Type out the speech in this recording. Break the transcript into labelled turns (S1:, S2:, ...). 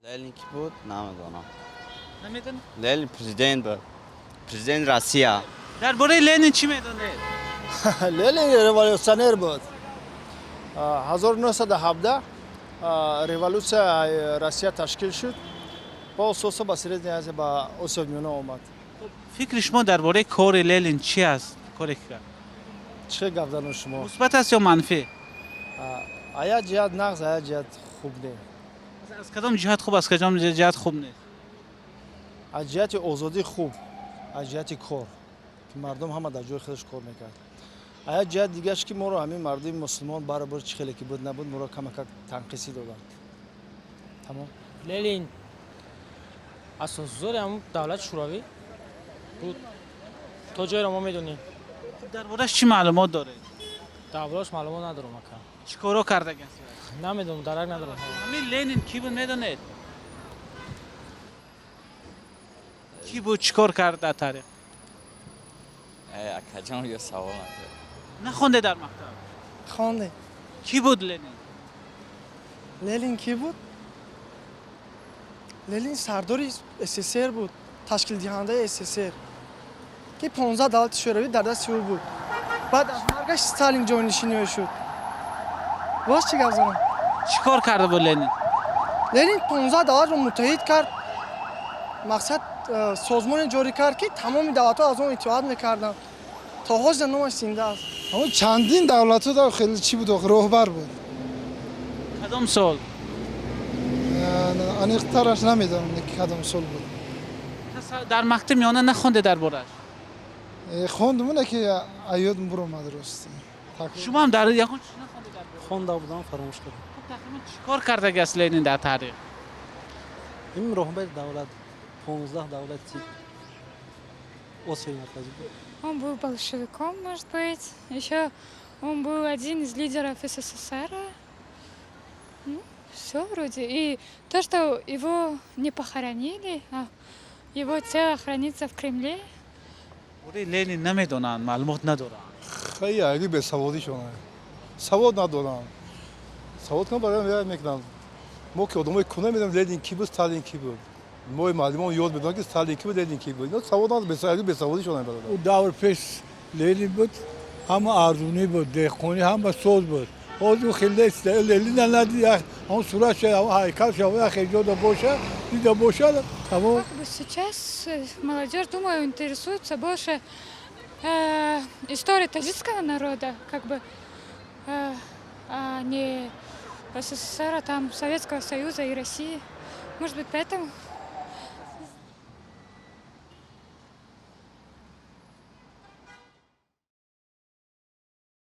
S1: Ленин кӣ буд, намедонам.
S2: Намедонед?
S1: Ленин президент буд, президенти Россия.
S2: Дар бораи Ленин чӣ медонед?
S3: Ленин революционер буд. 1917 революция Россия ташкил шуд, ба ососа ба Средняя Азия, ба Осиёи Миёна омад.
S2: Фикри шумо дар бораи кори Ленин чӣ аст, коре ки кард?
S3: Чӣ гап зану шумо?
S2: Мусбат аст ё манфӣ?
S3: А як ҷиҳат нағз, а як ҷиҳат хуб не.
S2: Аз кадом ҷиҳат хуб, аз кадом ҷиҳат хуб нест?
S3: Аз ҷиҳати озодӣ хуб, аз ҷиҳати кор, ки мардум ҳама дар ҷои худаш кор мекард. А як ҷиҳат дигаш, ки моро ҳамин мардуми мусулмон баробар чӣ хеле ки буд набуд, моро камакак танқисӣ доданд, тамом.
S4: Ленин асосгузори ҳамун давлати Шӯравӣ буд, то ҷойро мо медонем.
S2: Дар борааш чӣ маълумот доред?
S4: Дар борааш маълумот надорам, ака.
S2: Чӣ коро кардагаст?
S4: Намедонам, дарак надорам.
S2: Ҳамин Ленин кӣ буд, медонед? Кӣ буд, чӣ кор кард дар таърих?
S1: Акаҷон, ё савол накард.
S2: Нахонде дар мактаб?
S5: Хондем.
S2: Кӣ буд Ленин?
S5: Ленин кӣ буд? Ленин сардори СССР буд, ташкилдиҳандаи СССР, ки 15 давлати Шӯравӣ дар дасти ӯ буд. Баъд аз маргаш Сталин ҷойнишини ӯ шуд. Боз чӣ гап занам?
S2: Чӣ кор карда буд Ленин?
S5: Ленин 15 давлатро муттаҳид кард. Мақсад, созмоне ҷорӣ кард, ки тамоми давлатҳо аз он итоат мекарданд. То ҳозир номаш зинда аст.
S6: Ҳамон чандин давлатҳо дар хеле чӣ буд, роҳбар буд.
S2: Кадом сол?
S6: Аниқтараш намедонам, ки кадом сол буд.
S2: Дар мактаб миёна нахонде дар борааш?
S6: Хондум, ки аёдм буромад, рости.
S2: Шумо ҳам дар ягон чиз нахонде дар борааш?
S7: Хонда будам, фаромӯш кардам.
S2: Хуб, тақрибан чӣ кор кардагиаст Ленин дар таърих?
S7: Ин роҳбари давлат, 15 давлати Осиёи Марказӣ буд.
S8: Он был большевиком, может быть. Еще он был один из лидеров СССР. Ну, все вроде. И то, что его не похоронили, а его тело хранится в Кремле.
S2: Бораи Ленин намедонанд, маълумот надоранд.
S6: Хеле аги бесаводишона, савод надорам. Савод кунам, барои мекунам. Мо ки одамои куна медонем, Ленин кӣ буд, Сталин кӣ буд. Мои муаллимон ёд медонанд, ки Сталин кӣ буд, Ленин кӣ буд. Ино савод надорам, бесаводишона, бародар.
S9: Ӯ давр пеш Ленин буд, ҳама арзунӣ буд, деҳқонӣ ҳама соз буд. Ҳозир хеле Ленина надид, ҳамон суратша, ҳамон ҳайкалша як ҷода боша, дида бошад, тамом.
S8: Как бы сейчас молодежь, думаю, интересуется больше историей таджикского народа, как бы, а не СССР, а там Советского Союза и России. Может быть, поэтому.